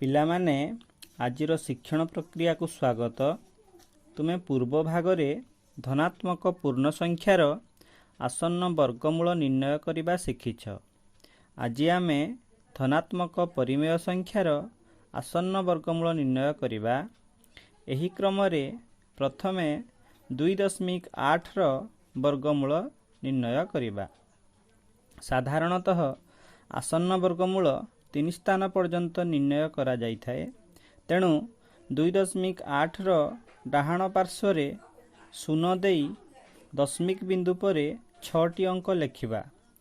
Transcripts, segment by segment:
ପିଲାମାନେ, ଆଜିର ଶିକ୍ଷଣ ପ୍ରକ୍ରିୟାକୁ ସ୍ୱାଗତ। ତୁମେ ପୂର୍ବ ଭାଗରେ ଧନାତ୍ମକ ପୂର୍ଣ୍ଣ ସଂଖ୍ୟାର ଆସନ୍ନ ବର୍ଗମୂଳ ନିର୍ଣ୍ଣୟ କରିବା ଶିଖିଛ। ଆଜି ଆମେ ଧନାତ୍ମକ ପରିମେୟ ସଂଖ୍ୟାର ଆସନ୍ନ ବର୍ଗମୂଳ ନିର୍ଣ୍ଣୟ କରିବା। ଏହି କ୍ରମରେ ପ୍ରଥମେ 2.8ର ବର୍ଗମୂଳ ନିର୍ଣ୍ଣୟ କରିବା। ସାଧାରଣତଃ ଆସନ୍ନ ବର୍ଗମୂଳ ତିନି ସ୍ଥାନ ପର୍ଯ୍ୟନ୍ତ ନିର୍ଣ୍ଣୟ କରାଯାଇଥାଏ। ତେଣୁ 2.8ର ଡାହାଣ ପାର୍ଶ୍ୱରେ ଶୂନ ଦେଇ ଦଶମିକ ବିନ୍ଦୁ ପରେ ଛଅଟି ଅଙ୍କ ଲେଖିବା,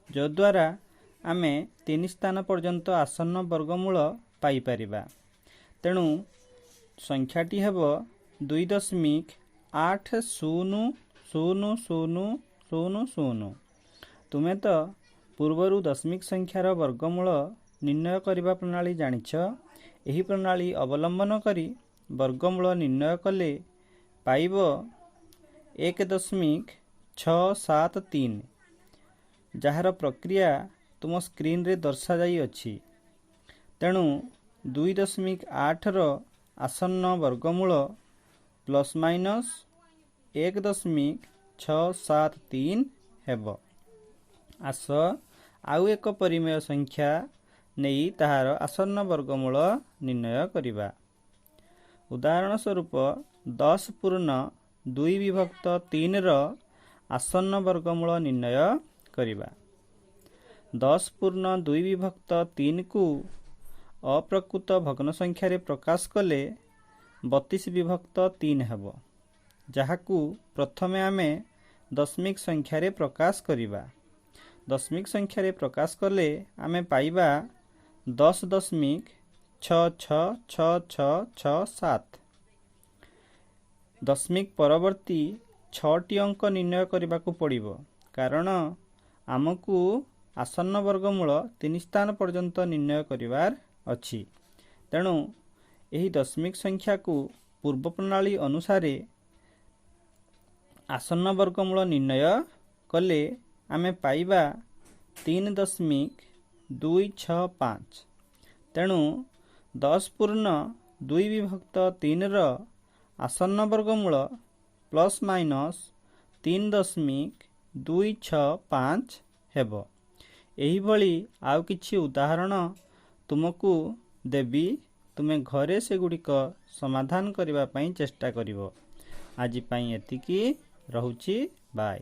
ଯଦ୍ୱାରା ଆମେ ତିନି ସ୍ଥାନ ପର୍ଯ୍ୟନ୍ତ ଆସନ୍ନ ବର୍ଗମୂଳ ପାଇପାରିବା। ତେଣୁ ସଂଖ୍ୟାଟି ହେବ 2.800000। ତୁମେ ତ ପୂର୍ବରୁ ଦଶମିକ ସଂଖ୍ୟାର ବର୍ଗମୂଳ ନିର୍ଣ୍ଣୟ କରିବା ପ୍ରଣାଳୀ ଜାଣିଛ। ଏହି ପ୍ରଣାଳୀ ଅବଲମ୍ବନ କରି ବର୍ଗମୂଳ ନିର୍ଣ୍ଣୟ କଲେ ପାଇବ 1.673, ଯାହାର ପ୍ରକ୍ରିୟା ତୁମ ସ୍କ୍ରିନରେ ଦର୍ଶାଯାଇଅଛି। ତେଣୁ 2.8ର ଆସନ୍ନ ବର୍ଗମୂଳ ପ୍ଲସ୍ ମାଇନସ୍ 1.673 ହେବ। ଆସ, ଆଉ ଏକ ପରିମେୟ ସଂଖ୍ୟା ନେଇ ତାହାର ଆସନ୍ନ ବର୍ଗମୂଳ ନିର୍ଣ୍ଣୟ କରିବା। ଉଦାହରଣ ସ୍ୱରୂପ, 10 ପୂର୍ଣ୍ଣ 2 ବିଭକ୍ତ 3ର ଆସନ୍ନ ବର୍ଗମୂଳ ନିର୍ଣ୍ଣୟ କରିବା। 10 ପୂର୍ଣ୍ଣ 2 ବିଭକ୍ତ 3କୁ ଅପ୍ରକୃତ ଭଗ୍ନ ସଂଖ୍ୟାରେ ପ୍ରକାଶ କଲେ 32 ବିଭକ୍ତ 3 ହେବ, ଯାହାକୁ ପ୍ରଥମେ ଆମେ ଦଶମିକ ସଂଖ୍ୟାରେ ପ୍ରକାଶ କରିବା। ଦଶମିକ ସଂଖ୍ୟାରେ ପ୍ରକାଶ କଲେ ଆମେ ପାଇବା 10.666667। ଦଶମିକ ପରବର୍ତ୍ତୀ ଛଅଟି ଅଙ୍କ ନିର୍ଣ୍ଣୟ କରିବାକୁ ପଡ଼ିବ, କାରଣ ଆମକୁ ଆସନ୍ନ ବର୍ଗମୂଳ ତିନି ସ୍ଥାନ ପର୍ଯ୍ୟନ୍ତ ନିର୍ଣ୍ଣୟ କରିବାର ଅଛି। ତେଣୁ ଏହି ଦଶମିକ ସଂଖ୍ୟାକୁ ପୂର୍ବ ପ୍ରଣାଳୀ ଅନୁସାରେ ଆସନ୍ନ ବର୍ଗମୂଳ ନିର୍ଣ୍ଣୟ କଲେ ଆମେ ପାଇବା 3.265। ତେଣୁ 10 ପୂର୍ଣ୍ଣ 2 ବିଭକ୍ତ 3ର ଆସନ୍ନ ବର୍ଗମୂଳ ପ୍ଲସ୍ ମାଇନସ୍ 3.265 ହେବ। ଏହିଭଳି ଆଉ କିଛି ଉଦାହରଣ ତୁମକୁ ଦେବି। ତୁମେ ଘରେ ସେଗୁଡ଼ିକ ସମାଧାନ କରିବା ପାଇଁ ଚେଷ୍ଟା କରିବ। ଆଜି ପାଇଁ ଏତିକି ରହୁଛି। ବାଏ।